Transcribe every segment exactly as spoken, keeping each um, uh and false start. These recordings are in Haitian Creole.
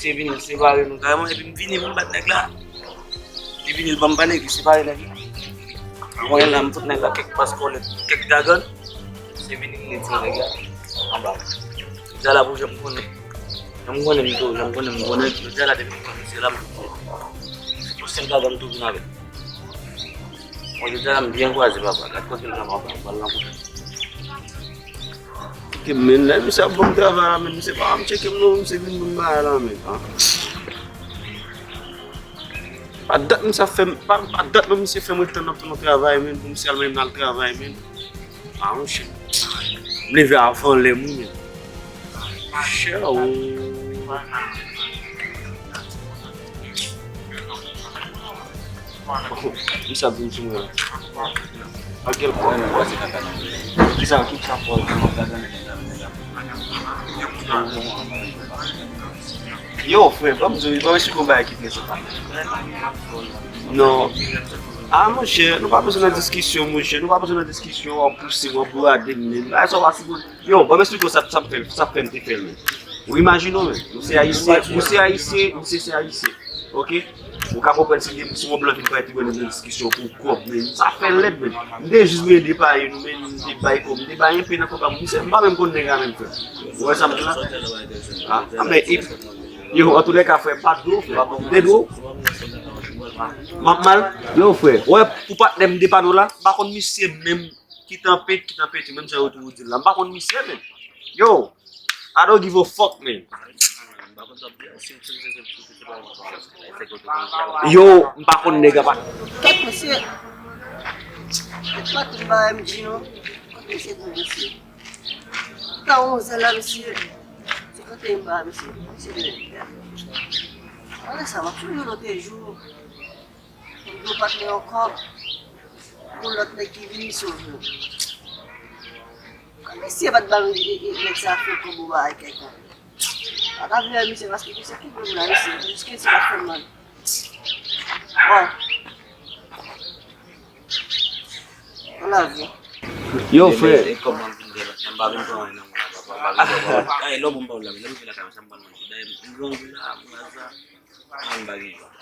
Se vini, l separe nou kareman, epi m vini pou m bat nèg la. Li vini, l ban m pa nèg, li separe nèg la. Mwen la, m fout nèg la kèk pas kòlèt, kèk gagann. Se vini, li tire nèg la anba. Jodi a la pou jan m konnen. Jan m konnen m tou, jan m konnen m konnen. Jodi a la depi m konnen se la m tou. Yon sèl gagann tou vin avè l. Bon, jodi a la m byen kwaze, papa. Gad kote l nan papa, m pral nan kote. Tcheke m, men, lè misye ap ban m travay la, men, misye pa m tcheke m non, misye vin ban m bagay la, men. Ah. Pa dat misye ap fè m, pa, pa dat non misye fè m ret tann ap tann yon travay, men, pou misye al mande m al travay, men. Ah, monchè. M leve avan lè m, wi, men. Monchè, oh. Misye ap vin sou mwen la. Ak gèl pòl. Kisa, kisa pòl? Yo, frè, ban m di w, ban m esplike w bagay ki trè senp. Non. Ah, monchè, nou pa bezwen nan diskisyon, monchè. Nou pa bezwen nan diskisyon, w ap pouse m, w ap bourade m, men. Bagay sa w pa sipoze. Yo, ban m esplike w sa, sa fè, sa fè m te fè l, men. Ou imajine w, men. Nou se ayisyen, nou se ayisyen, nou se, se ayisyen. Oke? Ou ka konprann si, si yon blan vin pale pi bò nan diskisyon pou kòb, men. Sa fè l lèd, men. M te jis vle depaye nou, men, m te bay kòb, m te bay enpe nan kòb la. Misye, m pa menm konn nèg la menm, frè. Ou wè sa m di la? Ah, ah, men, e, yo, antoulèka, frè, m pa dwe w, frè. M te dwe w. M ap mal. Yo, frè, wè, pou patnè m depann w la, m pa konn misye menm. Ki tanpet, ki tanpet, menm jan yo toujou di l la. M pa konn misye, men. Yo, I don't give a fuck, man. Yo, m pa konn nèg apa. Kèt mesye. Kèt pa tout bagay m di non. Kèt mesye tou mesye. Tan onz è la mesye. Se kote m ba mesye. Mesye de. Ann sa, m ap swiv yo lòt jou. Pou nou patnè ankò. Pou lòt nèg ki vini sove w. Kòm mesye pa t ban m, e, e, nèg sa fè kòb ou bagay kèlkonk. Pa ta vle wè misye paske misye ki bon la, mesye. Jiske si l ap fè m mal. Bon. Nan lavi. Yo, frè. E kòb mwen vin de la. M pa vin pran anyen nan mwen la, papa. M pa vin pran anyen. Ay, lè w bon m ba w la, men lè m vin lakay mwen, sa m pral manje. Dayè, m grangou la, m raza.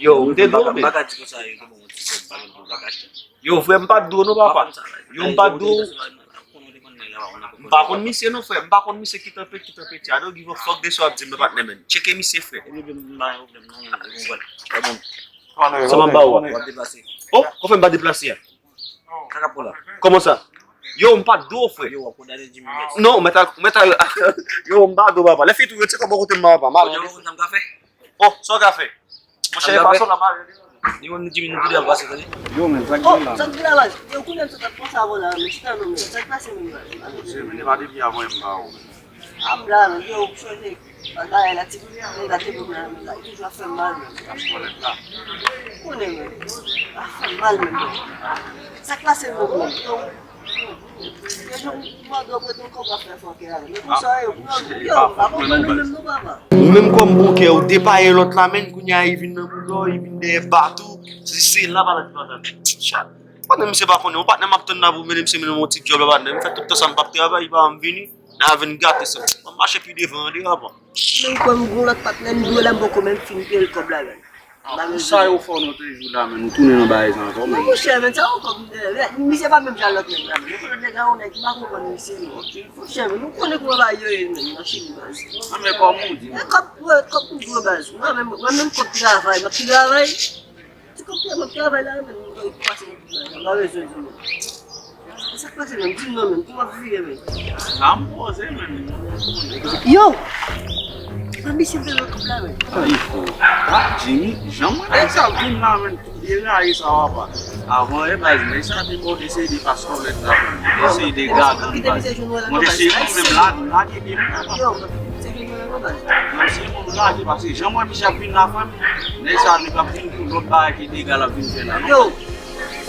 Yo, m te dwe w, men. Yo, frè, m pa t dwe w non, papa. Yo, m pa t dwe w. M pa konn misye non, frè. M pa konn misye ki tanpet, ki tanpet. I don't give a fuck de sa w ap di m nan, patnè, men. Tcheke misye, frè. Sa m ap ba w. Oh, kòman m pa deplase a? Kaka pou la. Kòman sa? Yo, m pa t dwe w, frè. Yo, w ap kondane Jimmy West. Non, mèt al, mèt al. Yo, m pa t dwe w, papa. Lè fi tou, yo, se kòman kote m, papa. M al. Ou konn sa m ka fè? Oh, sa w ka fè? Monchè, e pa sa w la mare. Li menm Jimmy, nou tou de ap pase, tande. Yo, men, sa k gen la? Sa k gen la, baz? Yo, kounye a m sot ap panse avè w la, men chita non, men. Sa k pase menm, baz? Monchè, men, e pa depi avan m pa w. A m la, men, yo, chonje. Bagay la, ti kounye a, men, gate pou mwen, men, la, li toujou ap fè m mal, men. Ap konnen la. Konnen, men. Ap fè m mal, men, men. Sa k pase menm, men? Yo, Ou menm kòm bouke, ou depaye lòt la, men kounye a, li vin nan bouda w, li vin dèyè bat ou. Se, se la, pa la, pa la. Chat. Patnè, misye pa konnen. Yon patnè m ap tann la pou mennen misye mennen m yon ti djòb la, patnè. M fè tout tan sa m p ap travay, li pa janm vini. N a vin gate sa. M ap mache pi devan, an derapan. Men ou kwè m gon lòt patnè, m dwe la, m poko menm fin peye l kòb la, men. Ah, pou sa yo fè w nan toujou la, men, nou tounen nan bagay sa ankò, men. Monchè, men, sa ankò, men, misye pa menm jan lòt nèg la, men. Lòt nèg la, yon nèg ki pa konprann misye, non. Monchè, men, nou konnen kòman bagay yo ye, men, nan Chili, baz. Ah, men kòman ou di, men? Kòb, kòb toujou, baz. Mwen menm, mwen menm kòb travay, m ap travay. Se kòb travay, m ap travay la, men, nou pase nan tout bagay, m pa bezwen di, men. Sa k pase menm? Di m non menm, kòman w ap vire menm? Sa m poze menm. Yo! Epa misye m te nan kòb la menm. Ay, fo. Ah, Jimmy, jan mwen nèg sa vin la menm, tou deraye sa w apa. Avan e baz, nèg sa te bon, te seri de paskòlèt la, te seri de gagann baz. Mwen te seri menm la, lage pye m la. Yo, se vin mwen non baz. Mwen se moun lage, paske jan mwen misye ap vin la fanmi, nèg sa li p ap vin pou lòt bagay ki dega l ap vin fè la non. Yo!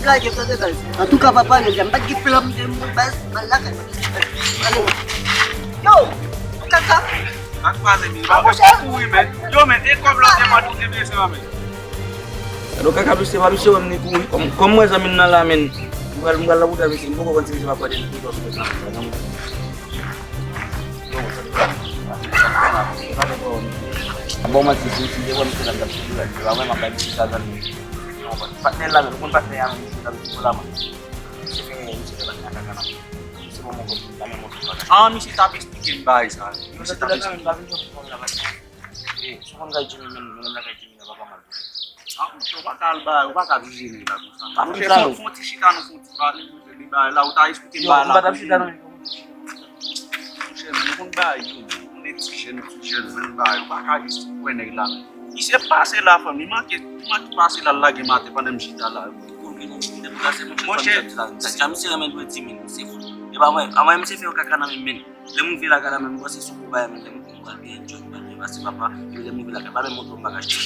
Blage, tande, baz. Antouka, papa, nèg la, m pa t gen plan, m te mouri, baz. M al lakay mwen. Ale. Yo! Kaka! Sa k pase, men? Pa kouri, men. Yo, men, e kòb la, te mande, te bezwen, men. Alo, kaka, misye, pa misye, wè m, li kouri. Kòm, kòm mwen, zanmi m nan la, men. M pral, m pral nan bouda, misye, m poko konn si misye pa pran de tou, tou, tou, tou. Yo, sa te pase. Sa te pase. Bon, manti, si, si se vre, misye la, m t ap sou dirèk. Se pa vre, m ap bay misye sa, zanmi. Patnè la menm, ou konn patnè a menm, misye t ap sou la, man. Misye fè, misye fè patnè a kaka nan. Misye bon, bon, bon, la menm, bon, bon. Ah, misye t ap esplike m bagay sa. Misye t ap esplike m. Eh, si w konn kay Jimmy, menm, menm lakay Jimmy la, pa pa mal. Ah, monchè, ou pa ka al ba, ou pa ka jije nèg la konsa. Monchè, fon, fon ti chita, nou fon ti pale, monchè, li ba la, ou ta esplike m ba la. Monchè, men nou konn bagay yo, men nou konn ti jèn, ti jèn, men bagay, ou pa ka jis wè nèg la. Misye pase la, fanm, li manke, li manke pase la, l lage m atè pandan m chita la. Monchè, sa misye renmen dwe di, men misye fou. E pa mwen, a mwen, misye fè yon kaka nan men, men. Lè m rive lakay la, men m panse sou kou bagay, men lè m rive, m pral byen enjoy, m pral byen pase, papa. Epi lè m rive lakay, pa menm moto m pa ka achte.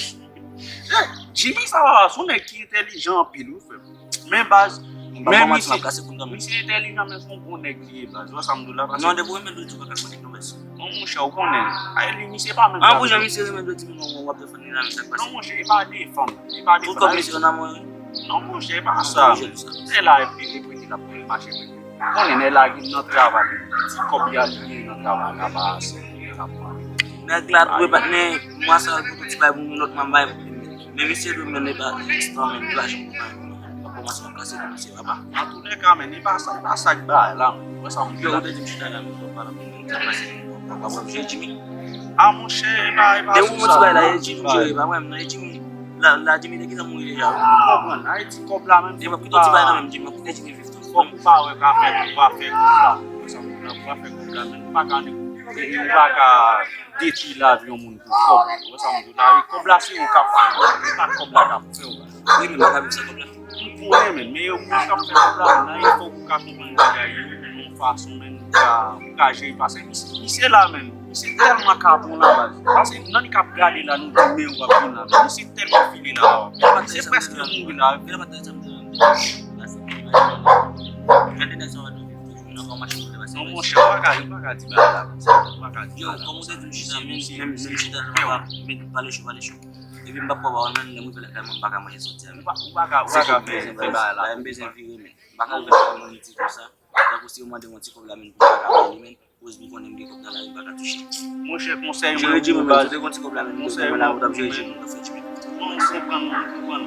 Eh, Jimmy, sa papa, se yon nèg ki entèlijan anpil, wi, frè m. Men baz, men misye, misye entèlijan, men se yon bon nèg li ye, baz. Ou wè sa m di w la, paske non, depi w renmen dwe di w pa ka konnen non, baz. Non, monchè, ou konnen. Ay, li, misye pa menm. An pou jan misye renmen dwe di moun w ap defann li la, men sa k pase? Non, monchè, e pa defann. E pa defann. Tout kòb misye nan men w. Non, monchè, e pa sa. Nèg la, epi, epi, li la pou li mache, epi. Konnen nèg la gen nan travay, ti kòb li ap gen nan travay la, pa ase. Nèg la dwe patnè, mwa sa yo pou ti bay pou moun lòt mwa bay pou li. Men misye dwe mennen ba ekstra, men li pa janm pou bay pou moun. Kòmanse ap kase pou misye, papa. Antoulèka, men, e pa sa, e pa sa k bay la, men. Wè sa m di la. Ou te di m chita la, men, pa la, men, sa pase, papa, wè, Jimmy. Ah, monchè, e pa, e pa sou sa. Depi w mwen ti bay la, e Jimmy jere, pa mwen, non, e Jimmy. La, la, Jimmy, de ki sa mouri deja? Ou konprann, Ayiti, kòb la, menm, e pa pito ti bay la, menm, Jimmy, ap kite Jimmy. Fòk ou pa wè k afè, ou pa fè kòb la. Ou pa fè kòb la, men ou pa ka, ou pa ka detwi lavi yon moun pou kòb. Ou wè sa m di w la, wi, kòb la se ou k ap fè l, se pa kòb la k ap fè w. Wi, men m pa ka viv san kòb la. M konnen, men, men yo moun k ap fè kòb la, nan efò pou w ka konprann bagay yo, yon fason, men, pou ka, pou ka jere, paske misye, misye la, men, misye tèlman kapon la, baz. Paske nan li k ap gade la, nou di men w ap vin la, men misye tèlman file la, misye prèske mouri la. Non, monchè, ou pa ka, ou pa ka di bagay la konsa. Ou pa ka di bagay la konsa. Yo, kòm ou te di m chita, men, men, men chita, men pale cho, pale cho. Epi m p ap pran pawòl, men lè m rive lakay mwen, m pa ka manje soti a, men. Ou pa, ou pa ka, ou pa ka fè bagay la. M bezwen vire, men. M pa ka rive lakay mwen midi konsa. Tankou si yo mande m yon ti kòb la, men, pou m pa ka bay li, men. Rosby konnen m gen kòb nan lari, m pa ka touche. Monchè, konsèy mwen pou ou, baz. Jere Jimmy, men, ou te gen yon ti kòb la, men, konsèy mwen la, ou t ap jere Jimmy, ou t ap fè Jimmy. Non, m konprann, m konprann.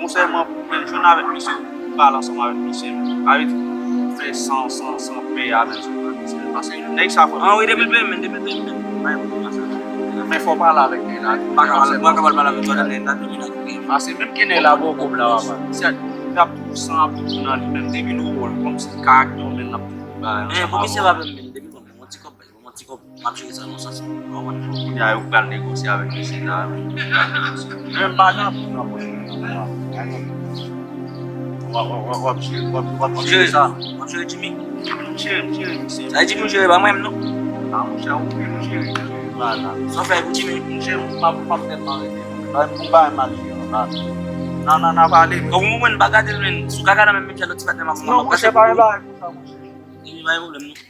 Konsèy mwen pou ou, men, jwenn avèk misye, ou pale ansanm avèk misye, men. Pa vin fè san, san, san pè a, men, sou pran misye. Paske nèg sa fò. Ah, wi, depi l peye, men, depi l peye, men. Bay mwen sa. Men fò w pale avèk nèg la. M pa ka pale, m pa ka pale avèk ou, nèg la, depi l peye. Paske menm ke nèg la ba w kòb la, papa. Misye ap toujou san ap toujou nan li, menm depi nou wè l kòmsi karaktè w, men l ap toujou ba. Eh, pou misye pa peye, men, depi l peye, men, yon ti kòb, yon ti kòb. M ap jere sa nan sans mwen. Ou konprann? Kounye a, yo pral negosye avèk misye la. Men m pa nan pou nan pòch mwen. W ap, w ap, w ap, w ap jere, w ap, w ap jere sa. W ap jere Jimmy? M jere, m jere misye. Sa vle di pou jere pa mwen menm non. Ah, monchè, ou menm jere, jere pa la. Sa w fè pou Jimmy? M jere, m ap, m ap tèt mwen rete. Ba m, ba m al jere, ba. Nan, nan, nan, pale. Kòm ou konprann, m pa gade l, men. Sou kaka nan menm, men, lòt ti patnè m ap. Non, monchè, pa gen bagay konsa, monchè. Jimmy, pa gen pwoblèm non.